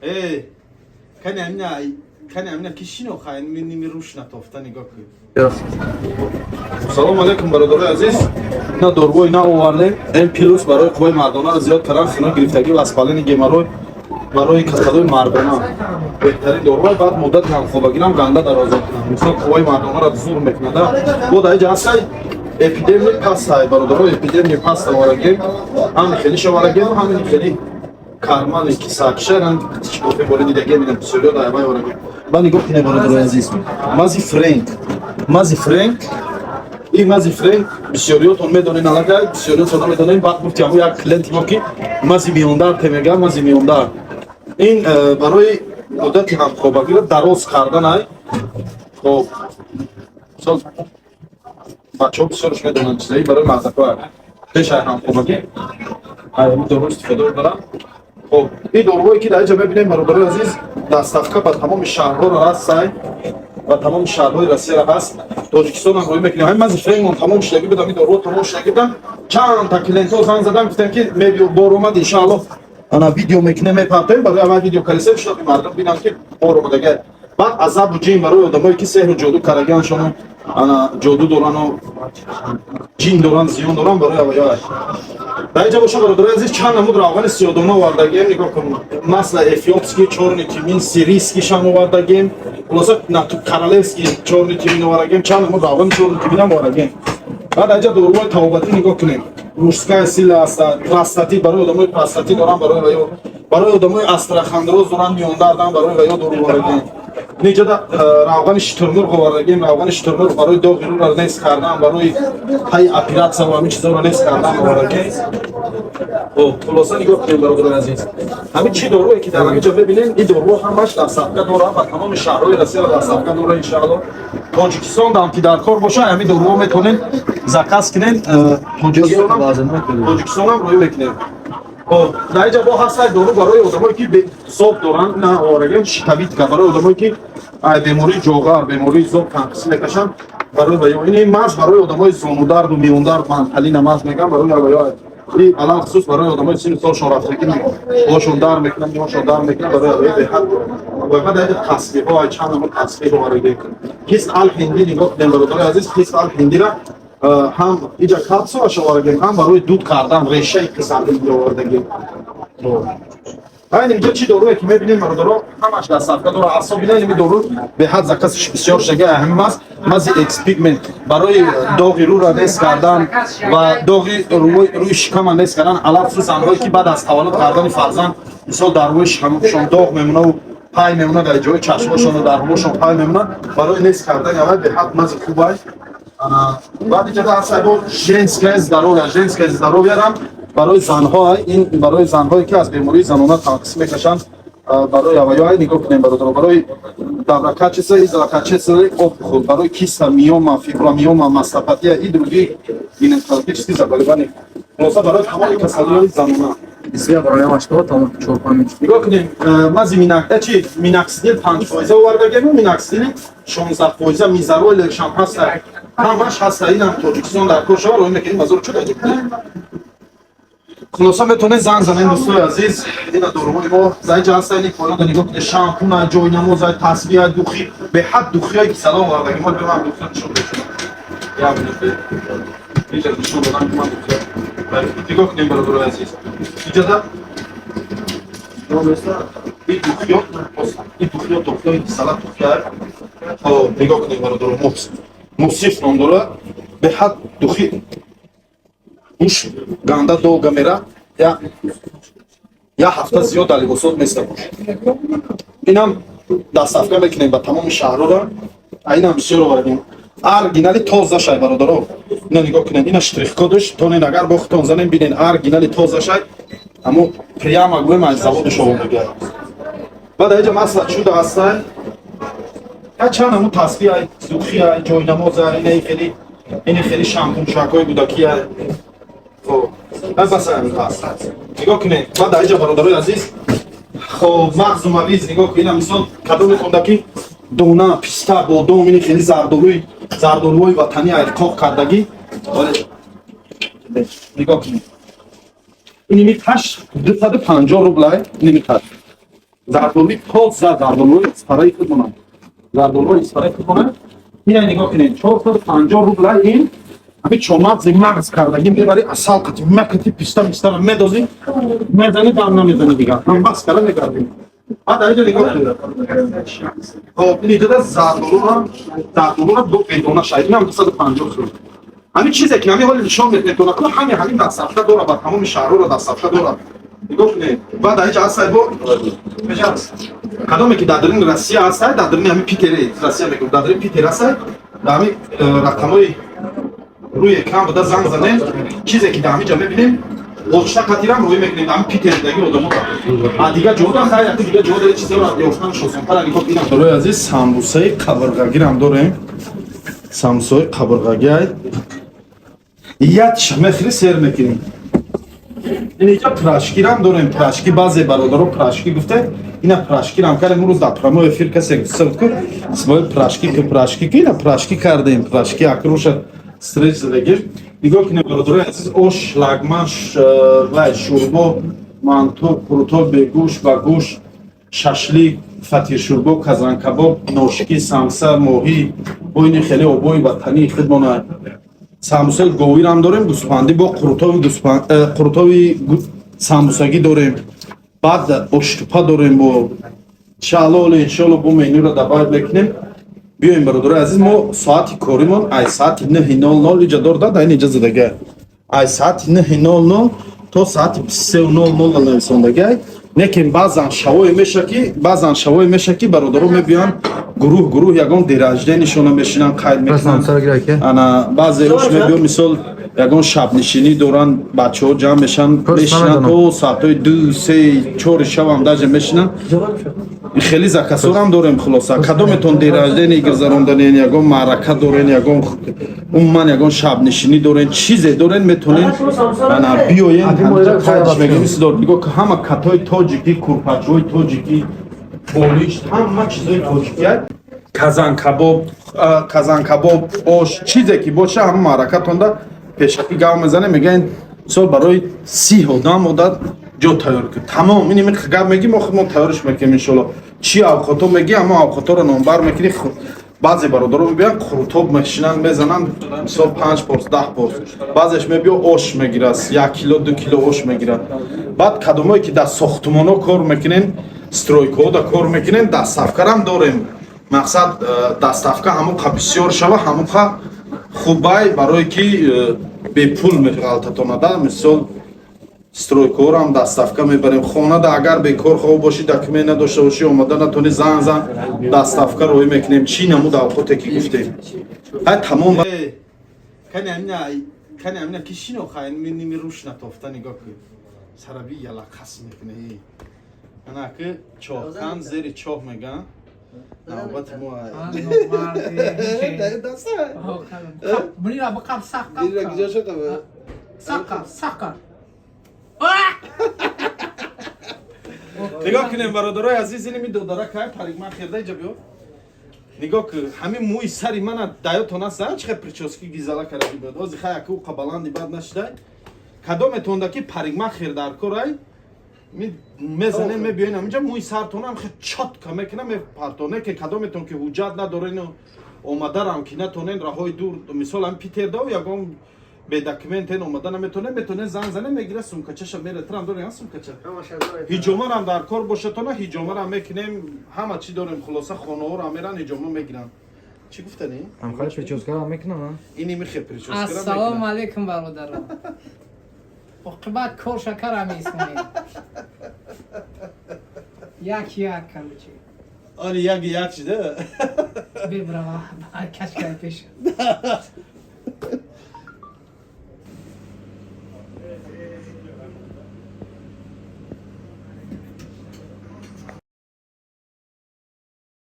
Эй, кани амина, кани амина ки шиноха, ними руш натофта, нигоҳ кун. Салом алейкум, бародарои азиз. Ина дорувои нав овардем. М плюс барои қувваи мардонаро зиёд кардан, хино гирифтагӣ, воспаление, геморрой, барои касалои мардона беҳтарин доруа. Баъд муддати ҳамхобагирам ганда дароза кунам. Мисол, қувваи мардонаро зур мекунада. Бо дар иҷа ҳастай эпидемия пастай, бародаро, эпидемия паста оварагем. Ҳам хелиш оварагем, ҳам хели кармани кисакша ранг чикофе боли дидагем, ина бисёриё дар авай оварагем. Ба нигоҳ кунед, бародарои азиз. Мази Френк. Мази Френк, ин мази Френк бисёриётон медонед аллакай, бисёриётон намедонед. Баъд гуфти ҳамо як клиенти мо, ки мази миондар те мега, мази миондар. Ин барои муддати ҳамхобагиро дароз кардан ай. Хоб, мисол, бачаҳо бисёрш медонанд чизаи барои мардакҳо пеш ай ҳамхобагӣ ай ҳамин дору истифода мебаранд. Хоб, ин доруҳое, ки дар инҷа мебинем, бародарои азиз, доставка ба тамоми шаҳрҳоро ҳастай, ба тамоми шаҳрҳои Россияро ҳаст, Тоҷикистон ҳам рӯй мекунем. Ҳамин мази Френкмон тамом шудагӣ будам, ин доруҳо тамом шудагӣ будам. Чанд та клиентҳо занг задам, гуфтем, ки мебиё, бор омад, иншааллоҳ, ана видео мекунем, мепартоем. Барои аввал видео калисем, шуд, мардум бинанд, ки бор омадага. Баъд азабу ҷин, барои одамое, ки сеҳру ҷоду караганшону ана ҷоду дорану ҷин доранд, зиён доранд, барои аваё. Дар инҷа боша, бародарои азиз, чанд намуд равғани сиёдона овардагем. Нигоҳ кун, масло эфиопский, чёрный тмин, сирийский шам овардагем. Хулоса, королевский чёрный тмин овардагем, чанд намуд равғани чёрный тмин ам овардагем. Баъд инҷа доруҳои табобатӣ нигоҳ кунем. Мужская сила аста, простатит, барои одамои простатит доранд, барои ваё, барои одамои остеохондроз доранд, миёндардан, барои ваё дору овардагем. Неҷада равғани шутурмурғ овардагем. Равғани шутурмурғ барои доғи рӯро нест кардан, барои ҳай оператсия ва ҳамин чизоро нест кардан овардагем. Хоб, хулоса, нигоҳ кунем, бародарои азиз, ҳамин чӣ доруе, ки дар ҳамин ҷо мебинем, ин доруҳо ҳамаш доставка дорад ба тамоми шаҳрҳои Россияро, доставка дорад, иншаалло. Тоҷикистон дам ки дар кор боша, ҳамин доруҳо метавонед заказ кунед, Тоҷикистонам рӯй мекунем. Хоб, дар инҷа бо ҳастак дору барои одамое, ки зоб доранд, на оварагем, щитовидка, барои одамое, ки ай бемории ҷоғар, бемории зоб танқисӣ мекашанд, барои ваё. Ин маз барои одамои зонударду миёндард, манталина маз мегам, барои ваё. И алалхусус барои одамои синну солшон рафтагӣ, бошон дар мекунанд, миёншон дар мекунанд, барои ваё беҳад. Ва баъд ай тасбиҳо, ай чанд намуд тасбиҳ оварагем. Қист ал ҳиндӣ нигоҳ кунем, бародарои азиз, қист ал ҳиндира ҳам иҷа капсулаш овардагем, ҳам барои дуд кардан решаи қисалҳиндӣ овардагем. Айн инҷа чӣ доруе, ки мебинем, бародаро, ҳамаш доставка дора. Асобина ин дору беҳад заказш бисёр шага. Ҳамин маз, мази экспигмент, барои доғи рӯра нест кардан ва доғи рӯи шикама нест кардан, алалхусус занҳое, ки баъд аз таваллуд кардани фарзанд, мисол, дар рӯи шикамашон доғ мемонаву пай мемонад, дар ҷои чашмошону дар рӯшон пай мемонад, барои нест кардани аввал беҳад мази хубай. Баъд иҷа ҳаст бо женское здоровье. Женское здоровье рам барои занҳо, ин барои занҳое, ки аз бемории занона танқисӣ мекашанд, барои аваё. Нигоҳ кунем, бародаро, барои доброкачественный и злокачественный опухоль, барои киста, миома, фибромиома, мастопатия и другие гинекологические заболевания. Хулоса, барои тамоми касалиҳои занона. Бисёр барои ҳамаш то тамом чор панҷ. Нигоҳ кунем, мази минак, чи миноксидил 5% овардагему, миноксидили 16%, мизаролешам ҳаста, ҳамаш ҳаста. Инам Тоҷикистон дар кор шава, роҳ мекунем. Мазор чӯ. Хулоса, метавонед занг занед, дӯстои азиз. Ина доруҳои мо дар инҷа ҳаста. Ини поёнда нигоҳ кунед, шампуна, ҷойнамоза, тасбиҳ, духи, беҳад духиҳое ки салом овардаги мо. Беман духиҳо нишон додам, як минут, инҷа нишон додам, ки ман духиҳо нигоҳ кунем, бародарои азиз. Иҷода ин духиё, ин духиё, духиёи кисала, духиё. Хоб, нигоҳ кунем, бародаро, мусиф ном дорад, беҳад духи гӯш ганда долго мера, я ҳафта зиёд дар либосот места гӯш. Инам доставка мекунем ба тамоми шаҳрора. А инам бисёр овардем, оригинали тоза шай, бародаро. Ина нигоҳ кунед, ина штрих-кодаш тонен, агар бо худтон занем, бинен, оригинали тоза шай, амо прямо гӯем, аз заводаш овардага. Баъд аиҷа масла чуда ҳастай, я чанд ҳамун тасбиҳ, духи, ҷойнамоза, инаи хели, ини хели шампуншакҳои кӯдакия. Хоб, бас, нигоҳ кунед. Баъд аиҷа, бародарои азиз, хоб, мағзу мавиз нигоҳ кунед. Ина мисол, кадоме хонда, ки дона, писта, бодом, ини хели зардолуи, зардолуҳои ватанӣ айқоқ кардагӣ. Нигоҳ кунед, иними таш 250 рублай, иними таш. Зардолуи тоза, зардолуи Исфараи худмонам, зардолуи Исфараи худмонам. Ина нигоҳ кунед, 450 рубла. Ин ҳами чормағзи мағз кардагӣ мебари, асал қати макати, писта мистара медозӣ, мезани, дам намезани, дигар ҳам бас кара мегардем. Баъд дар инҷо нигоҳ кунед. Хоб, ин иҷода зардолура, зардолура бо бедона шаид, инам 250 сум. Ҳамин чизе ки ҳамин ҳоли нишон метона, ҳамин доставка дора, ба тамоми шаҳрҳоро доставка дора. Нигоҳ кунед. Баъд дар инҷа ҳастай бо кадоме ки дар дарини Россия ҳастай, дар дарини ҳамин Питери, Россия мегӯм, дар дарини Питер ҳастай, дар ҳамин рақамҳои рӯи экран буда занг занед. Чизе ки дар ҳамин ҷо мебинем, почта қатирам рӯй мекунем ҳамин Питердаги одамо. А дигар ҷода хайр, яки дигар ҷода чизеро ёфтан осонтар. Нигоҳ бинам. Барои азиз, самбусаи қабирғагирам дорем, самбусаи қабирғаги ай ятша мехӯри, сер мекунем. Ин инҷа пирожкирам дорем, пирожки. Баъзе бародаро пирожки гуфте, ина пирожкирам кардем. Имрӯз дар прямой эфир касе гуфта буд, ку Исмоил, пирожки ки, пирожки ки, ина пирожки кардем, пирожки акруша стрейч задагир. Нигоҳ кунем, бародарои азиз: ош, лагман, вай, шӯрбо, манту, қурутоб бегӯшт, ба гӯшт, шашлик, фатиршӯрбо, казанкабоб, ношки, самса, моҳӣ. Бо ини хеле обои ватании худмона. Самбусаи говирам дорем, гӯспандӣ, бо қурутоби қурутоби самбусагӣ дорем. Баъд оштупа дорем. Бо иншаалло, иншоалло, бо менюро добавить мекунем. Биёем, бародарои азиз. Мо соати коримон ай соати 9:00 иҷа дор да ин иҷа задага, ай соати 9:00 то соати 23:00 нависондагай. Лекин баъзан шавое меша ки бародаро мебиёянд, гурӯҳ гурӯҳ, ягон день рожденияшона мешинанд, қайд мекунанд. Ана баъзеҳош мебиё, мисол, ягон шабнишинӣ доранд, бачаҳо ҷамъ мешаванд, мешинанд то соатҳои 2, 3, 4 шабам даже мешинанд. Хеле заказорам дорем. Хулоса, кадометон день рождения гузаронданен, ягон маърака дорен, ягон умуман ягон шабнишинӣ дорен, чизе дорен, метонен ана биёен, ҳаминҷа қайдш мегирем. Сидор, нигоҳ, ҳама катои тоҷикӣ, курпачҳои тоҷикӣ, болишт, ҳама чизои тоҷикӣ, казанкабоб, казанкабоб, ош, чизе ки боша, ҳама маъракатонда пешакӣ гав мезанем, мегӯянд, мисол, барои 30 одам одат ҷо тайёр кун, тамом. Ин ими гап мегӣ, мо худмон тайёриш мекунем, иншоалло. Чи авқото мегӣ, ҳама авқоторо номбар мекунӣ. Баъзе бародаро мебиёянд, қурутоб мешинанд, мезананд, мисол, панҷ порс, 10 порс. Баъзеш мебиё, ош мегирад, 1 кило, 2 кило ош мегирад. Баъд кадомое ки дар сохтумонҳо кор мекунен, стройкаҳо да кор мекунен, доставкарам дорем. Мақсад, доставка ҳамон қа бисёр шава, ҳамон қа хубай, барое ки бепул меғалтатонада. Мисол, стройкаҳорам доставка мебарем. Хонада агар бекор хоб бошӣ, документ надошта бошӣ, омода натонӣ, занг зан, доставка роҳӣ мекунем. Чӣ намуд авқоте ки гуфтем, ҳай, тамом. Кани амина, кани амина ки шино, хай, ними руш натофта. Нигоҳ кун, сараби ялақас мекуне. Ана ки чоҳкан зери чоҳ меган, навбати мо. Даста. Bunira бақаб саққа. Дира гиҷо шақава. Саққа, саққа. Нигоҳ кунем, бародарои азиз, ини ми додара кай парикман херда, иҷа биё. Нигоҳ кун, ҳамин мӯи сари мана даётон аст, а чӣ хел прически гизала кардаги буд. Ози хай яку уқа баланди бад нашидай. Кадометонда ки парикмахер дар корай, мезанен, мебиёен ҳаминҷа, мӯи сартонам хел чётко мекунам, мепартоне. Ки кадометон ки ҳуҷҷат надорен, омадарам ки натонен, раҳои дур, мисол, ҳамин Питердау ягон бедокументен омада наметонен, метонен занг занен, мегира, сумкачаша мере. Трам дорен сумкача. Ҳиҷомарам дар кор бошатона, ҳиҷомарам мекунем, ҳама чӣ дорем. Хулоса, хонаҳоро меран, ҳиҷома мегиранд. Чӣ гуфтани? Ҳамхали прическарам мекунам. Ини михе прическара. Ассалому алайкум, бародарон. Оқибат кор шакара меисмонед. Як як, короче. Али як як шида. Бебрава, кашкай пеш.